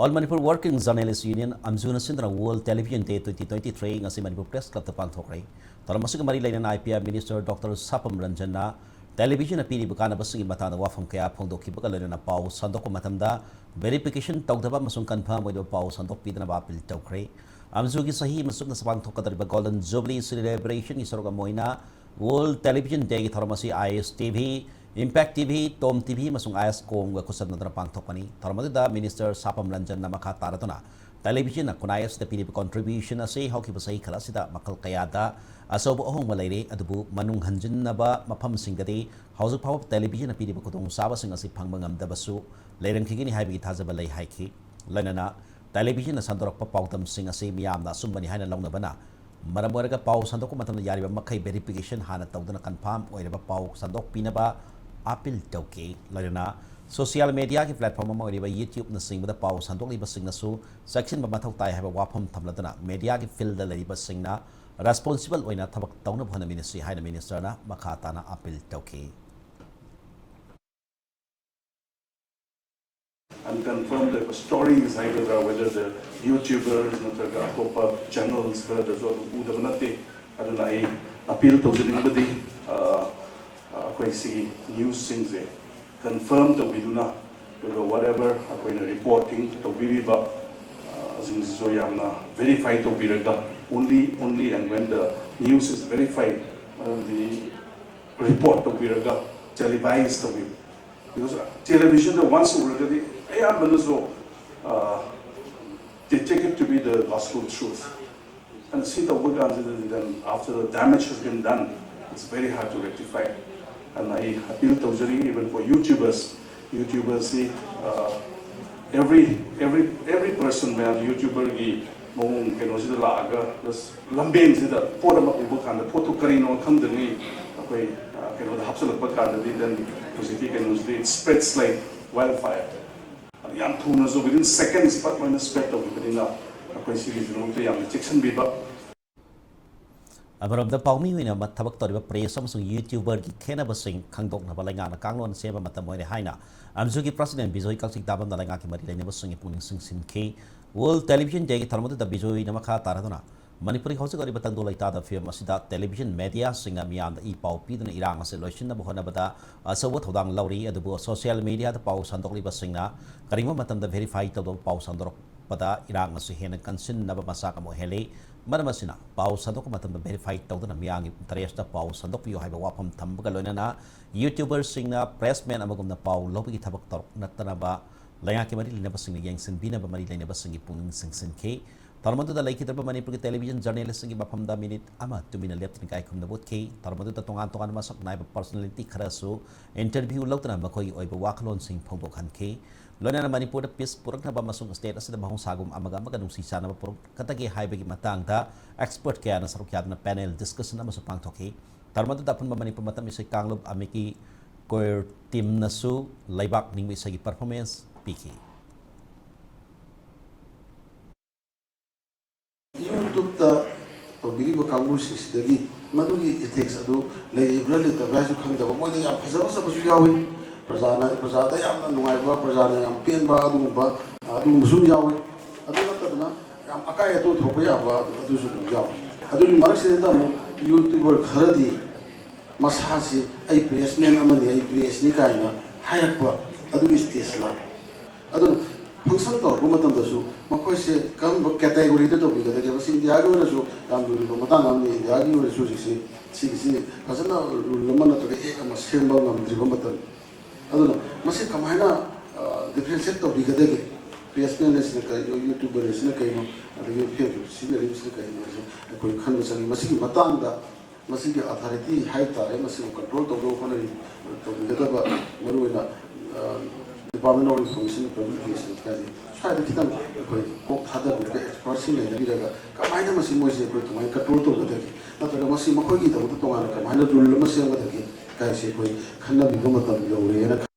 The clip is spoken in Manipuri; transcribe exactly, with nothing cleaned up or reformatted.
All Manipur Working Journalist Union, ꯑꯝꯖꯨꯅ ꯁꯤꯟꯗꯨꯅ World Television Day twenty twenty-three ꯉꯁꯤ ꯃꯅꯤꯄꯨꯔ Press Clubꯇ ꯄꯥꯡꯊꯣꯛꯈ꯭ꯔꯦ꯫ ꯊꯧꯔꯝ ꯑꯁꯤꯒ ꯃꯔꯤ ꯂꯩꯅꯅ I P R Minister Doctor ꯁꯥꯄꯝ ꯔꯟꯖꯟꯅ televisionꯅ ꯄꯤꯔꯤꯕ ꯀꯥꯟꯅꯕꯁꯤꯡꯒꯤ ꯃꯇꯥꯡꯗ ꯋꯥꯐꯝ ꯀꯌꯥ ꯐꯣꯡꯗꯣꯛꯈꯤꯕꯒ ꯂꯣꯏꯅꯅ ꯄꯥꯎ ꯁꯟꯗꯣꯛꯄ ꯃꯇꯝꯗ verification ꯇꯧꯗꯕ ꯑꯃꯁꯨꯡ confirm ꯑꯣꯏꯗꯕ ꯄꯥꯎ ꯁꯟꯗꯣꯛꯄꯤꯗꯅꯕ appeal ꯇꯧꯈ꯭ꯔꯦ꯫ ꯑꯝꯖꯨꯒꯤ ꯆꯍꯤ ꯑꯃ ꯆꯨꯞꯅ ꯄꯥꯡꯊꯣꯛꯀꯗꯧꯔꯤꯕ Golden Jubilee Celebrationꯒꯤ ꯁꯔꯨꯛ ꯑꯃ ꯑꯣꯏꯅ World Television Dayꯒꯤ ꯊꯧꯔꯝ ꯑꯁꯤ I S T V, Impact T V, Tom T V ꯑꯃꯁꯨꯡ I S Comꯒ ꯈꯨꯠꯁꯝꯅꯗꯨꯅ ꯄꯥꯡꯊꯣꯛꯄꯅꯤ꯫ ꯊꯧꯔꯝ ꯑꯗꯨꯗ Minister ꯁꯥꯄꯝ ꯔꯟꯖꯟꯅ ꯃꯈꯥ ꯇꯥꯔꯗꯨꯅ, televisionꯅ ꯈꯨꯟꯅꯥꯏ ꯑꯁꯤꯗ ꯄꯤꯔꯤꯕ contribution ꯑꯁꯤ ꯍꯧꯈꯤꯕ ꯆꯍꯤ ꯈꯔ ꯑꯁꯤꯗ ꯃꯈꯜ ꯀꯌꯥꯗ ꯑꯆꯧꯕ ꯑꯍꯣꯡꯕ ꯂꯩꯔꯦ, ꯑꯗꯨꯕꯨ ꯃꯅꯨꯡ ꯍꯟꯖꯤꯟꯅꯕ ꯃꯐꯝꯁꯤꯡꯗꯗꯤ ꯍꯧꯖꯤꯛ ꯐꯥꯎꯕ televisionꯅ ꯄꯤꯔꯤꯕ ꯈꯨꯗꯣꯡꯆꯥꯕꯁꯤꯡ ꯑꯁꯤ ꯐꯪꯕ ꯉꯝꯗꯕꯁꯨ ꯂꯩꯔꯝꯈꯤꯒꯅꯤ ꯍꯥꯏꯕꯒꯤ ꯊꯥꯖꯕ ꯂꯩ ꯍꯥꯏꯈꯤ꯫ ꯂꯣꯏꯅꯅ televisionꯅ ꯁꯟꯗꯣꯔꯛꯄ ꯄꯥꯎꯗꯝꯁꯤꯡ ꯑꯁꯤ ꯃꯤꯌꯥꯝꯅ ꯑꯆꯨꯝꯕꯅꯤ ꯍꯥꯏꯅ ꯂꯧꯅꯕꯅ ꯃꯔꯝ ꯑꯣꯏꯔꯒ ꯄꯥꯎ ꯁꯟꯗꯣꯛꯄ ꯃꯇꯝꯗ ꯌꯥꯔꯤꯕ ꯃꯈꯩ verification ꯍꯥꯟꯅ ꯇꯧꯗꯨꯅ confirm ꯑꯣꯏꯔꯕ ꯄꯥꯎ ꯁꯟꯗꯣꯛꯄꯤꯅꯕ appeal ꯇꯧꯈꯤ꯫ ꯂꯣꯏꯅꯅ social mediaꯒꯤ platform ꯑꯃ ꯑꯣꯏꯔꯤꯕ YouTubeꯅꯆꯤꯡꯕꯗ ꯄꯥꯎ ꯁꯟꯗꯣꯛꯂꯤꯕꯁꯤꯡꯅꯁꯨ ꯆꯦꯛꯁꯤꯟꯕ ꯃꯊꯧ ꯇꯥꯏ ꯍꯥꯏꯕ ꯋꯥꯐꯝ ꯊꯝꯂꯗꯨꯅ mediaꯒꯤ fieldꯗ ꯂꯩꯔꯤꯕꯁꯤꯡꯅ responsible ꯑꯣꯏꯅ ꯊꯕꯛ ꯇꯧꯅꯕ ꯍꯣꯠꯅꯃꯤꯟꯅꯁꯤ ꯍꯥꯏꯅ ministerꯅ ꯃꯈꯥ ꯇꯥꯅ appeal ꯇꯧꯈꯤ꯫ Unconfirmed stories ꯍꯥꯏꯒꯗ꯭ꯔꯥ, whether the YouTubers ꯅꯠꯇ꯭ꯔꯒ ꯑꯇꯣꯞꯄ channels ꯈꯔꯗꯁꯨ ꯑꯗꯨꯝ ꯎꯗꯕ ꯅꯠꯇꯦ꯫ ꯑꯗꯨꯅ ꯑꯩ appeal ꯇꯧꯖꯅꯤꯡꯕꯗꯤ, ꯑ, ꯑ, ꯑꯩꯈꯣꯏ ꯁꯤꯒꯤ newsꯁꯤꯡꯁꯦ confirm ꯇꯧꯕꯤꯗꯨꯅ, ꯑꯗꯨꯒ whatever ꯑꯩꯈꯣꯏꯅ reporting ꯇꯧꯕꯤꯔꯤꯕ, ꯑ, ꯁꯤꯡꯁꯤꯁꯨ ꯌꯥꯝꯅ verify ꯇꯧꯕꯤꯔꯒ, only, only and when the news is verified, ꯃꯔꯝꯗꯤ report ꯇꯧꯕꯤꯔꯒ, televise ꯇꯧꯕꯤꯕ꯫ Because televisionꯗ once ꯎꯔꯒꯗꯤ ꯑꯌꯥꯝꯕꯅꯁꯨ, uh, they take it to be the gospel truth. And ꯁꯤ ꯇꯧꯕ ꯀꯥꯟꯁꯤꯗꯗꯤ, then after the damage has been done, it's very hard to rectify. And I appeal ꯇꯧꯖꯔꯤ, even for YouTubers, YouTubersꯁꯤ, uh, every, every, every person ꯃꯌꯥꯝ YouTuberꯒꯤ ꯃꯑꯣꯡ ꯀꯩꯅꯣꯁꯤꯗ ꯂꯥꯛꯑꯒ just ꯂꯝꯕꯦꯟꯁꯤꯗ ꯄꯣꯠ ꯑꯃ ꯎꯕ ꯀꯥꯟꯗ ꯄꯣꯠꯇꯨ ꯀꯔꯤꯅꯣ ꯈꯪꯗ꯭ꯔꯤꯉꯩ ꯑꯩꯈꯣꯏ, ꯑ, ꯀꯩꯅꯣꯗ ꯍꯥꯞꯆꯤꯜꯂꯛꯄ ꯀꯥꯟꯗꯗꯤ then ꯍꯧꯖꯤꯛꯀꯤ ꯀꯩꯅꯣꯁꯤꯗꯤ it spreads like wildfire꯫ ꯑꯗꯨ ꯌꯥꯝ ꯊꯨꯅꯁꯨ within seconds ꯄꯠ ꯂꯣꯏꯅ spread ꯇꯧꯈꯤꯕꯅꯤꯅ ꯑꯩꯈꯣꯏ ꯁꯤꯒꯤꯗꯃꯛꯇ ꯌꯥꯝꯅ ꯆꯦꯛꯁꯤꯟꯕꯤꯕ꯫ ꯑꯃꯔꯣꯝꯗ, ꯄꯥꯎꯃꯤ ꯑꯣꯏꯅ ꯃ-, ꯊꯕꯛ ꯇꯧꯔꯤꯕ press ꯑꯃꯁꯨꯡ YouTuberꯒꯤ ꯈꯦꯠꯅꯕꯁꯤꯡ ꯈꯪꯗꯣꯛꯅꯕ ꯂꯩꯉꯥꯛꯅ ꯀꯥꯡꯂꯣꯟ ꯁꯦꯝꯕ ꯃꯇꯝ ꯑꯣꯏꯔꯦ ꯍꯥꯏꯅ ꯑꯝꯖꯨꯒꯤ president ꯕꯤꯖꯣꯏ ꯀꯛꯆꯤꯡ ꯇꯥꯕꯝꯅ ꯂꯩꯉꯥꯛꯀꯤ ꯃꯔꯤ ꯂꯩꯅꯕꯁꯤꯡꯒꯤ ꯄꯨꯛꯅꯤꯡ ꯆꯤꯡꯁꯤꯟꯈꯤ꯫ World Television Dayꯒꯤ ꯊꯧꯔꯝ ꯑꯗꯨꯗ ꯕꯤꯖꯣꯏꯅ ꯃꯈꯥ ꯇꯥꯔꯗꯨꯅ, ꯃꯅꯤꯄꯨꯔꯒꯤ ꯍꯧꯖꯤꯛ ꯑꯣꯏꯔꯤꯕ ꯇꯪꯗꯨ ꯂꯩꯇꯥꯗ ꯐꯤꯕꯝ ꯑꯁꯤꯗ television mediaꯁꯤꯡꯅ ꯃꯤꯌꯥꯝꯗ ꯏ ꯄꯥꯎ ꯄꯤꯗꯨꯅ ꯏꯔꯥꯡ ꯑꯁꯤ ꯂꯣꯏꯁꯤꯟꯅꯕ ꯍꯣꯠꯅꯕꯗ ꯑꯆꯧꯕ ꯊꯧꯗꯥꯡ ꯂꯧꯔꯤ꯫ ꯑꯗꯨꯕꯨ social mediaꯗ ꯄꯥꯎ ꯁꯟꯗꯣꯛꯂꯤꯕꯁꯤꯡꯅ ꯀꯔꯤꯒꯨꯝꯕ ꯃꯇꯝꯗ verify ꯇꯧꯗꯕ ꯄꯥꯎ ꯁꯟꯗꯣꯔꯛꯄꯗ ꯏꯔꯥꯡ ꯑꯁꯤ ꯍꯦꯟꯅ ꯀꯟꯁꯤꯟꯅꯕ ꯃꯆꯥꯛ ꯑꯃ ꯑꯣꯏꯍꯜꯂꯤ꯫ ꯃꯔꯝ ꯑꯁꯤꯅ, ꯄꯥꯎ ꯁꯟꯗꯣꯛꯄ ꯃꯇꯝꯗ verify ꯇꯧꯗꯨꯅ ꯃꯤꯌꯥꯝꯒꯤ interestꯇ ꯄꯥꯎ ꯁꯟꯗꯣꯛꯄꯤꯌꯨ ꯍꯥꯏꯕ ꯋꯥꯐꯝ ꯊꯝꯕꯒ ꯂꯣꯏꯅꯅ, YouTuberꯁꯤꯡꯅ pressman ꯑꯃꯒꯨꯝꯅ ꯄꯥꯎ ꯂꯧꯕꯒꯤ ꯊꯕꯛ ꯇꯧꯔꯛꯅꯗꯅꯕ ꯂꯩꯉꯥꯛꯀꯤ ꯃꯔꯤ ꯂꯩꯅꯕꯁꯤꯡꯅ ꯌꯦꯡꯁꯤꯟꯕꯤꯅꯕ ꯃꯔꯤ ꯂꯩꯅꯕꯁꯤꯡꯒꯤ ꯄꯨꯛꯅꯤꯡ ꯆꯤꯡꯁꯤꯟꯈꯤ꯫ ꯊꯧꯔꯝ ꯑꯗꯨꯗ ꯂꯩꯈꯤꯗ꯭ꯔꯕ ꯃꯅꯤꯄꯨꯔꯒꯤ television journalistꯁꯤꯡꯒꯤ ꯃꯐꯝꯗ minute ꯑꯃ ꯇꯨꯃꯤꯟꯅ ꯂꯦꯞꯇꯨꯅ ꯏꯀꯥꯏ ꯈꯨꯝꯅꯕ ꯎꯠꯈꯤ꯫ ꯊꯧꯔꯝ ꯑꯗꯨꯗ ꯇꯣꯉꯥꯟ ꯇꯣꯉꯥꯟꯕ ꯃꯁꯛ ꯅꯥꯏꯕ personality ꯈꯔꯁꯨ interview ꯂꯧꯗꯨꯅ ꯃꯈꯣꯏꯒꯤ ꯑꯣꯏꯕ ꯋꯥꯈꯜꯂꯣꯟꯁꯤꯡ ꯐꯣꯡꯗꯣꯛꯍꯟꯈꯤ꯫ ꯂꯣꯏꯅꯅ ꯃꯅꯤꯄꯨꯔꯗ peace ꯄꯨꯔꯛꯅꯕ ꯑꯃꯁꯨꯡ state ꯑꯁꯤꯗ ꯃꯍꯧꯁꯥꯒꯨꯝ ꯑꯃꯒ ꯑꯃꯒ ꯅꯨꯡꯁꯤ ꯆꯥꯟꯅꯕ ꯄꯨꯔꯛꯀꯗꯒꯦ ꯍꯥꯏꯕꯒꯤ ꯃꯇꯥꯡꯗ expert ꯀꯌꯥꯅ ꯁꯔꯨꯛ ꯌꯥꯗꯨꯅ panel discussion ꯑꯃꯁꯨ ꯄꯥꯡꯊꯣꯛꯈꯤ꯫ ꯊꯧꯔꯝ ꯑꯗꯨꯗ ꯑꯄꯨꯟꯕ ꯃꯅꯤꯄꯨꯔ ꯃꯇꯝ ꯏꯁꯩ ꯀꯥꯡꯂꯨꯞ ꯑꯃꯤꯀꯤ choir teamꯅꯁꯨ ꯂꯩꯕꯥꯛ ꯅꯤꯡꯕ ꯏꯁꯩꯒꯤ performance ꯄꯤꯈꯤ꯫ YouTubeꯇ ꯇꯧꯕꯤꯔꯤꯕ ꯀꯥꯡꯕꯨꯁꯤꯡꯁꯤꯗꯒꯤ ꯃꯗꯨꯒꯤ ethics ꯑꯗꯨ ꯂꯩꯔꯤꯕ꯭ꯔꯥ ꯂꯩꯇꯕ꯭ꯔꯥ ꯍꯥꯏꯁꯨ ꯈꯪꯗꯕ, ꯃꯣꯏꯗ ꯌꯥꯝ ꯐꯖ ꯐꯖꯕꯁꯨ ꯌꯥꯎꯏ, ꯄ꯭ꯔꯖꯥꯅ, ꯄ꯭ꯔꯖꯥꯗ ꯌꯥꯝꯅ ꯅꯨꯡꯉꯥꯏꯕ, ꯄ꯭ꯔꯖꯥꯅ ꯌꯥꯝ ꯄꯦꯟꯕ ꯑꯗꯨꯒꯨꯝꯕ, ꯑꯗꯨꯒꯨꯝꯕꯁꯨ ꯌꯥꯎꯏ꯫ ꯑꯗꯨ ꯅꯠꯇꯕꯅ ꯌꯥꯝ ꯑꯀꯥꯏ ꯑꯇꯣꯏ ꯊꯣꯛꯄ ꯌꯥꯕ ꯑꯗꯨꯁꯨ ꯑꯗꯨꯝ ꯌꯥꯎꯏ꯫ ꯑꯗꯨꯒꯤ ꯃꯔꯛꯁꯤꯗꯩꯗ ꯑꯃꯨꯛ YouTuber ꯈꯔꯗꯤ ꯃꯁꯥꯁꯤ "ꯑꯩ pressman ꯑꯃꯅꯤ, ꯑꯩ pressꯅꯤ" ꯀꯥꯏꯅ ꯍꯥꯏꯔꯛꯄ ꯑꯗꯨꯒꯤ stage ꯂꯥꯛꯑꯦ꯫ ꯑꯗꯨꯅ function ꯇꯧꯔꯛꯄ ꯃꯇꯝꯗꯁꯨ ꯃꯈꯣꯏꯁꯦ ꯀꯔꯝꯕ categoryꯗ ꯇꯧꯕꯤꯒꯗꯒꯦ? ꯃꯁꯤ ꯏꯟꯗꯤꯌꯥꯒꯤ ꯑꯣꯏꯅꯁꯨ ꯌꯥꯝ ꯂꯨꯔꯤꯕ ꯃꯇꯥꯡ ꯑꯃꯅꯤ꯫ ꯏꯟꯗꯤꯌꯥꯒꯤ ꯑꯣꯏꯅꯁꯨ ꯍꯧꯖꯤꯛꯁꯤ ꯁꯤꯒꯤꯁꯤ ꯐꯖꯅ rule ꯑꯃ ꯅꯠꯇ꯭ꯔꯒ act ꯑꯃ ꯁꯦꯝꯕ ꯉꯝꯗ꯭ꯔꯤꯕ ꯃꯇꯝ꯫ ꯑꯗꯨꯅ ꯃꯁꯤ ꯀꯃꯥꯏꯅ, ꯑ, differentiate ꯇꯧꯕꯤꯒꯗꯒꯦ? Pressman ꯑꯁꯤꯅ ꯀꯔꯤꯅꯣ, YouTuber ꯑꯁꯤꯅ ꯀꯔꯤꯅꯣ, ꯑꯗꯒꯤ Facebook ꯁꯤꯖꯤꯟꯅꯔꯤꯕꯁꯤꯅ ꯀꯔꯤꯅꯣ ꯍꯥꯏꯁꯦ ꯑꯩꯈꯣꯏ ꯈꯟꯕ ꯆꯪꯉꯤ꯫ ꯃꯁꯤꯒꯤ ꯃꯇꯥꯡꯗ ꯃꯁꯤꯒꯤ authority ꯍꯥꯏ ꯇꯥꯔꯦ, ꯃꯁꯤꯕꯨ control ꯇꯧꯅꯕ ꯍꯣꯠꯅꯔꯤ, ꯇꯧꯕꯤꯒꯗꯕ ꯃꯔꯨꯑꯣꯏꯅ, ꯑ, Department of Information Public Relations ꯍꯥꯏꯗꯤ ꯁ꯭ꯋꯥꯏꯗ ꯈꯤꯇꯪ ꯑꯩꯈꯣꯏ ꯀꯣꯛ ꯊꯥꯗꯕꯤꯔꯒ expertꯁꯤꯡ ꯂꯩꯅꯕꯤꯔꯒ ꯀꯃꯥꯏꯅ ꯃꯁꯤ ꯃꯣꯏꯁꯦ ꯑꯩꯈꯣꯏ ꯀꯃꯥꯏꯅ control ꯇꯧꯒꯗꯒꯦ, ꯅꯠꯇ꯭ꯔꯒ ꯃꯁꯤ ꯃꯈꯣꯏꯒꯤꯗꯃꯛꯇ ꯇꯣꯉꯥꯟꯅ ꯀꯃꯥꯏꯅ rule ꯑꯃ ꯁꯦꯝꯒꯗꯒꯦ ꯍꯥꯏꯁꯦ ꯑꯩꯈꯣꯏ ꯈꯟꯅꯕꯤꯕ ꯃꯇꯝ ꯌꯧꯔꯦꯅ